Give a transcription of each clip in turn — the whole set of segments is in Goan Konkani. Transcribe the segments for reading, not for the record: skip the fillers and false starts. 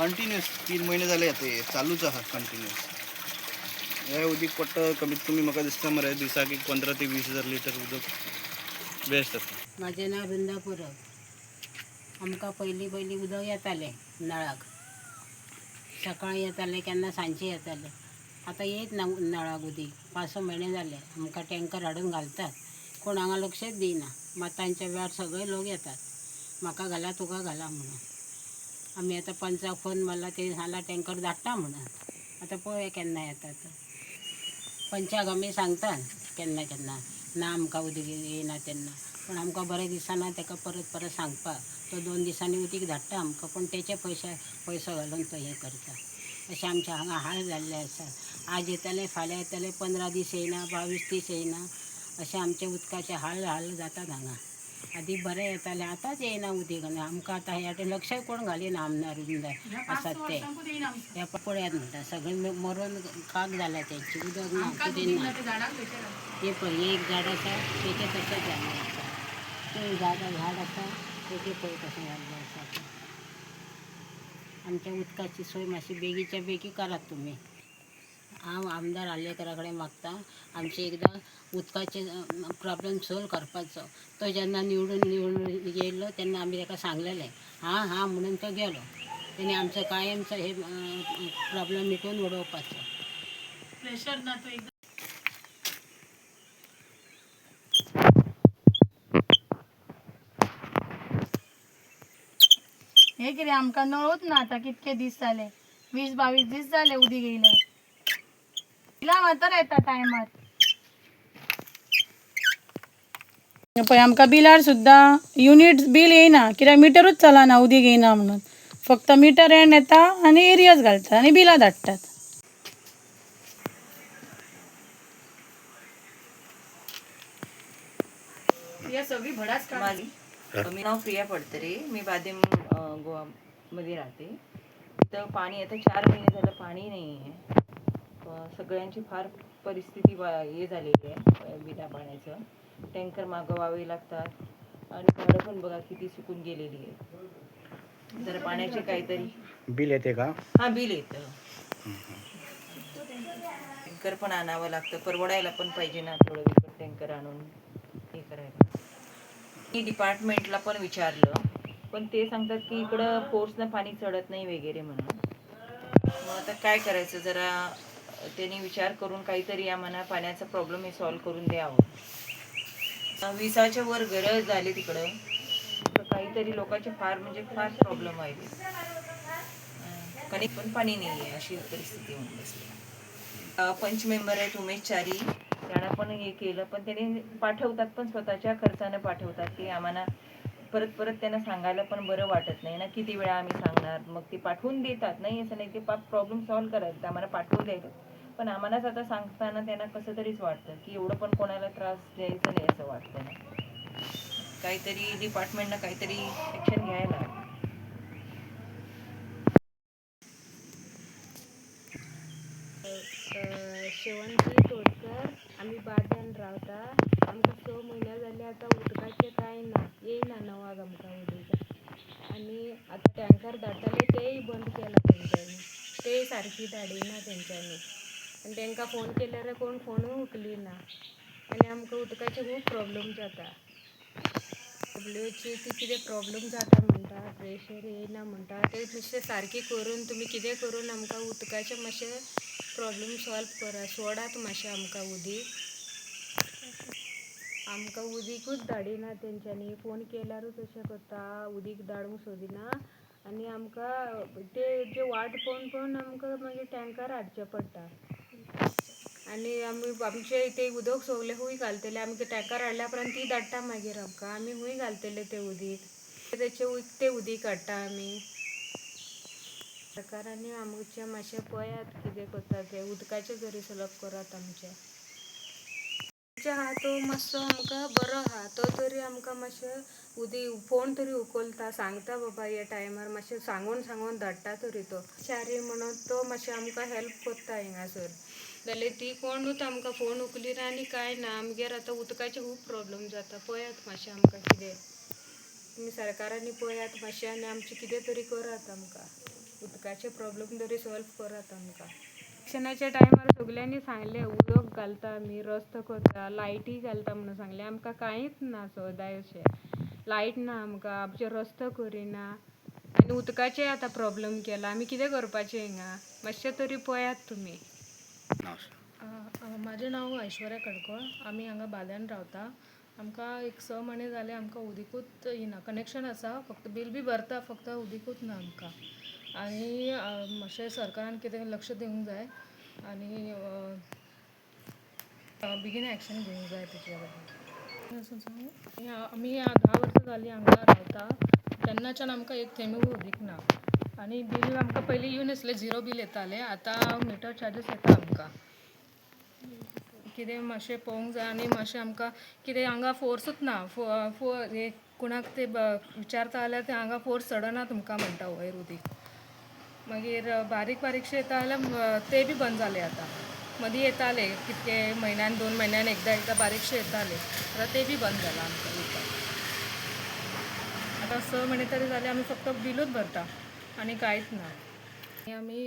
कंटिन्युअस 3 म्हयने जाले आतां हे चालूच आहा कंटिन्युअस. हे उदीक पडटा कमीत कमी म्हाका दिसता मरे दिसाक एक 15 ते 20 हजार लिटर उदक वेस्ट जाता. माझे नाव वृंदा परब. आमकां पयलीं पयलीं उदक येतालें नळाक, सकाळीं येतालें केन्ना सांजचें येतालें. आतां येयत ना नळाक उदीक, 5-6 म्हयने जाले. आमकां टँकर हाडून घालतात, कोण हांगा लक्षच दिना. मात तांच्या वेळार सगळे लोक येतात, म्हाका घाला तुका घाला म्हणून. आमी आतां पंचाक फोन मारला, तेणी सांगला टँकर धाडटा म्हणून. आतां पळोवया केन्ना येता तो. पंचाक आमी सांगतात केन्ना केन्ना ना आमकां उदीक येयना तेन्ना, पूण आमकां बरें दिसना ताका परत परत सांगपाक. तो 2 दिसांनी उदीक धाडटा आमकां, पूण तेचे पयसो घालून तो हें करता. अशें आमच्या हांगा हाल जाल्ले आसा. आज येतालें फाल्यां येतालें, 15 दीस येयना, 22 दीस येयना, अशें आमचे उदकाचे हाल हाल जातात हांगा. आदी बरें येतालें, आतांच येयना उदीक. आनी आमकां आतां ह्या लक्ष कोण घालिना आमदार बिमदार आसात ते हे पळयात म्हणटा, सगळें मरून खाक जाल्या तेंची, उदक ना कितें ना. हे पळय एक झाड आसा तेचें तशेंच जाल्लें आसा, तें झाड आसा तेचें पळय कशें जाल्लें आसा तें. आमच्या उदकाची सोय मातशी बेगीच्या बेगी करात तुमी. हांव आमदार आर्लेकरा कडेन मागता आमचे एकदां उदकाचे प्रॉब्लम सोल्व करपाचो. तो जेन्ना निवडून निवडून येयलो तेन्ना आमी ताका सांगलेलें, हां हां म्हणून तो गेलो. तेणी आमचो कायमचो हे प्रॉब्लम मिटोवन उडोवपाचो. प्रेशर ना तो एकदम. हे कितें आमकां नळूच ना आतां कितके दीस जाले, 20-22 दीस जाले उदीक येयले. बिलां मातर येता टायमार. पळय आमकां बिलार सुद्दां युनिट बील येयना, कित्याक मिटरूच चलना उदीक येयना म्हणून. फक्त मिटर एंड येता आनी एरियज घालतात आनी बिलां धाडटात. सगळी भडास. माझी मी नाव प्रिया पडतरे, मी बादेम गोवामध्ये राहते. इथं पाणी आता 4 महिने झालं पाणी नाही आहे. सगळ्यांची फार परिस्थिती हे झालेली आहे, बिना पाण्याचं टँकर मागवावे लागतात आणि झाडं पण बघा किती सुकून गेलेली आहे. जरा पाण्याचे काहीतरी बिल येते का? हां, बिल येतं. टँकर पण आणावं लागतं, परवडायला पण पाहिजे ना थोडं विकत टँकर आणून हे करायला. मी डिपार्टमेंटला पण विचारलं, पण ते सांगतात की इकडं फोर्सनं पाणी चढत नाही वगैरे म्हणून. मग आता काय करायचं, जरा त्यांनी विचार करून काहीतरी आम्हाला पाण्याचा प्रॉब्लेम हे सॉल्व्ह करून द्यावं. 20च्या वर घरं झाले तिकडं, तर काहीतरी लोकांचे फार म्हणजे फार प्रॉब्लेम आहे. कनेक्ट पण पाणी नाही आहे, अशी परिस्थिती होऊन बसली. पंच मेंबर आहेत उमेश चारी, त्यांना पण हे केलं, पण त्यांनी पाठवतात पण स्वतःच्या खर्चानं पाठवतात. ते आम्हाला परत परत त्यांना सांगायला पण बरं वाटत नाही ना, किती वेळा आम्ही सांगणार. मग ते पाठवून देतात, नाही असं नाही, ते प्रॉब्लेम सॉल्व्ह करायचं आम्हाला पाठवून द्यायचं, पण आम्हालाच आता सांगताना त्यांना कसं तरीच वाटतं की एवढं पण कोणाला त्रास द्यायचा नाही असं वाटतं ना. काहीतरी डिपार्टमेंटनं काहीतरी ॲक्शन घ्यायला हवी. शेवंती तोडकर, आमी बाद्यान रावता. आमकां 6 म्हयने जाले आतां उदकाचें कांय ना, येयना नवाक आमकां उदीक. आनी आतां टँकर धाडटाले तेय बंद केला तेंच्यांनी, तेय सारकी धाडिना तेंच्यांनी. आनी तेंकां फोन केल्यार कोण फोनूय उखलिना आनी आमकां उदकाचे खूब प्रॉब्लम जाता. डब्ल्यूची ती कितें प्रॉब्लम जाता म्हणटा, प्रेशर येयना म्हणटा, ते मातशें सारकें करून तुमी कितें करून आमकां उदकाचें मातशें प्रॉब्लम सॉल्व करा, सोडात मातशें आमकां उदीक. आमकां उदीकूच धाडिना तेंच्यांनी, फोन केल्यारूच अशें करता, उदीक धाडूंक सोदिना. आनी आमकां ते जे वाट पळोवन पळोवन आमकां मागीर टँकर हाडचे पडटा. आनी आमी आमचे ते उदक सगलें खूंय घालतले, आमी टँकर हाडल्या उपरांत ती धाडटा मागीर आमकां, आमी खूंय घालतले तें उदीक, तेचें उकतें उदीक हाडटा आमी. सरकारांनी आमचें मातशें पळयात कितें करता तें, उदकाचें तरी सुलभ करात आमचें. आहा तो मातसो आमकां बरो आहा, तो तरी आमकां मातशें उदीक फोन तरी उखलता, सांगता बाबा ह्या टायमार, मातशें सांगून सांगून धाडटा तरी तो. च्यारी म्हणून तो मातशें आमकां हेल्प करता हिंगासर, जाल्यार ती कोणूच आमकां फोन उखलिना आनी कांय ना. आमगेर आतां उदकाचे खूब प्रॉब्लम जाता, पळयात मातशें आमकां कितें तुमी सरकारांनी पळयात मातशें आनी आमचें कितें तरी करात आमकां. उदकाचे प्रॉब्लम तरी सॉल्व करात आमकां. इलेक्शनाच्या टायमार सगल्यांनी सांगलें उदक घालता आमी, रस्तो करता, लायटी घालता म्हणून सांगलें. आमकां कांयच ना सदांय अशें लायट ना आमकां, आमचे रस्तो करिना आनी उदकाचेय आतां प्रॉब्लम केला. आमी कितें करपाचें हिंगा, मातशें तरी पळयात तुमी. म्हाजें नांव ऐश्वर्या कडकळ. आमी हांगा बाद्यान रावता. आमकां एक 6 म्हयने जाले आमकां उदीकूच येना. कनेक्शन आसा, फक्त बील बी भरता, फक्त उदीकूच ना आमकां. आनी मातशें सरकारान कितें लक्ष दिवंक जाय आनी बेगीन एक्शन घेवंक जाय तेच्या बद्दल. आमी 10 वर्सां जालीं हांगा रावता, तेन्नाच्यान आमकां एक थेंबूय उदीक ना. आनी बील आमकां पयलीं येवन आसलें, झिरो बील येतालें, आतां मिटर चार्जीस येता आमकां. कितें मातशें पळोवंक जाय आनी मातशें आमकां कितें हांगा फोर्सूच ना. कोणाक ते विचारता जाल्यार ते हांगा फोर्स चडना तुमकां म्हणटा वयर उदीक. मागीर बारीक बारीकशें येता जाल्यार ते बी बंद जाले आतां. मदीं येताले कितके म्हयन्यान 2 म्हयन्यान एकदां एकदां बारीकशें येताले, आतां ते बी बंद जालां आमकां उदक. आतां 6 म्हयने तरी जाले आमी फक्त बिलूच भरता आनी कांयच ना. आमी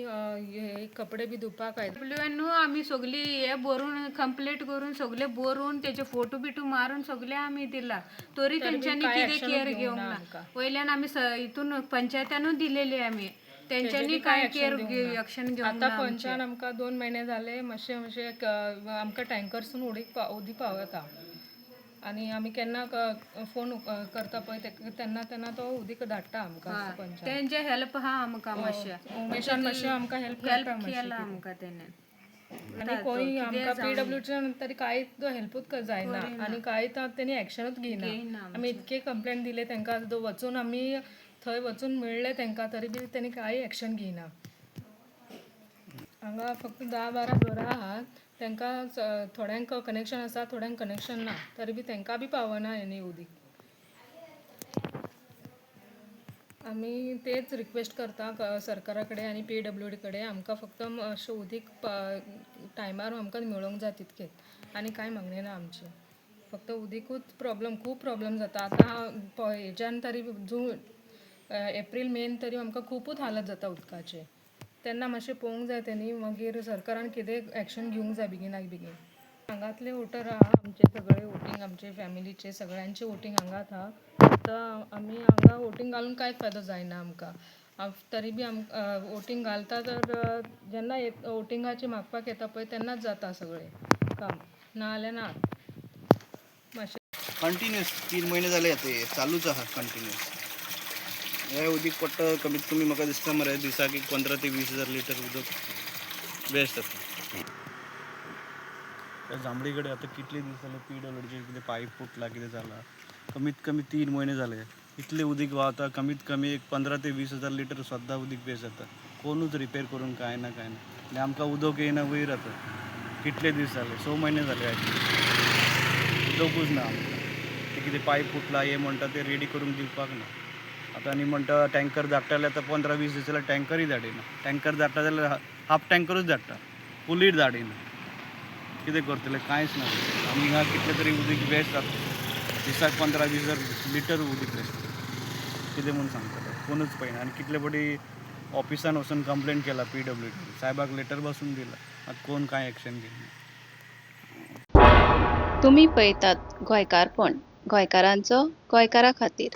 हे कपडे बी धुवपाक न्हू आमी सगळी हे बरोवन कंप्लेट करून सगळे बरोवन तेजे फोटो बिटो मारून सगळे आमी दिला, तरी तेंच्यांनी कितें केअर घेवंक ना. वयल्यान आमी हितून पंचायतानूय दिलेली आमी, तेंच्यांनी कांय केअर एक्शन घेवंक आतां ना. पंचान आमकां 2 म्हयने जाले मातशें मातशें आमकां टँकर्सून उदीक पावयता आनी आमी केन्ना फोन करता पळय तेन्ना तेन्ना तो उदीक धाडटा आमकां पंचान. तेंचे हेल्प आहा आमकां मातशें, उमेशान मातशें आमकां हेल्प हेल्प करता केला आमकां तेणें. आनी कोणी आमकां पीडब्ल्यूच्या तरी कांयच हेल्पूच जायना आनी कांय तेणी एक्शनूच घेयना. आमी इतके कंप्लेंट दिले तांकां, वचून आमी थंय वचून मेळ्ळे तांकां, तरी बी तेणी कांय एक्शन घेयना. हांगा फक्त 10-12 घरां आहात, तांकां थोड्यांक कनेक्शन आसा, थोड्यांक कनेक्शन ना, तरी बी तांकां बी पावना हें उदीक. आमी तेच रिक्वेस्ट करता सरकारा कडेन आनी पीडब्ल्यूडी कडेन, आमकां फक्त अशें उदीक टायमार आमकां मेळोंक जाय तितकेंच, आनी कांय मागणें ना आमची. फक्त उदीकूच प्रॉब्लम, खूब प्रॉब्लम जाता आतां. हेज्यान तरी जून एप्रील मेन तरी आमकां खुबूच हालत जाता उदकाचे. तेन्ना मातशें पळोवंक जाय तेणी, मागीर सरकारान कितें एक्शन घेवंक जाय बेगिनाक बेगीन. हांगातले वोटर आहा आमचे सगळे, वोटींग आमचे फॅमिलीचे सगळ्यांचे वोटींग हांगात आहा. आतां आमी हांगा वोटींग घालून कांयच फायदो जायना आमकां. तरी बी आमकां वोटींग घालता तर जेन्ना वोटिंगाचे मागपाक येता पळय तेन्नाच जाता सगळें काम, ना जाल्यार ना. मातशें कंटिन्युअस 3 महिने झाले ते चालूच आहा कंटिन्युअस. हे उदीक पडटा कमीत कमी म्हाका दिसता मरे दिसाक एक 15 ते 20 हजार लिटर उदक वेस्ट जाता. त्या जांभळी कडेन आतां कितले दीस जाले पीडब्ल्यूडीचे कितें पायप फुटला कितें जाला, कमीत कमी 3 म्हयने जाले. इतलें उदीक व्हांवता, कमीत कमी एक 15 ते 20 हजार लिटर सद्दां उदीक वेस्ट जाता. कोणूच रिपेर करूंक कांय ना कांय ना. आनी आमकां उदक येयना वयर आतां कितले दीस जाले, 6 म्हयने जाले उदकूच ना आमकां. ते कितें पायप फुटला हे म्हणटा ते रेडी करूंक दिवपाक ना. आतां आनी म्हणटा टँकर धाडटा जाल्यार आतां 15-20 दीस जाल्यार टँकरूय धाडिना. टँकर धाडटा जाल्यार हाफ टँकरूच धाडटा, फुलूय धाडिना. कितें करतले कांयच ना. आमी हिंगा कितले तरी उदीक वेस्ट जाता, दिसाक 15-20 हजार लिटर उदीक वेस्ट. कितें म्हूण सांगतले, कोणूच पळयना. आनी कितले फावटी ऑफिसान वचून कंप्लेन केला पीडब्ल्यूडी साहेबाक लेटर बसून दिला, मात कोण कांय एक्शन घेयना. तुमी पळयतात गोंयकारपण, गोंयकारांचो गोंयकारा खातीर.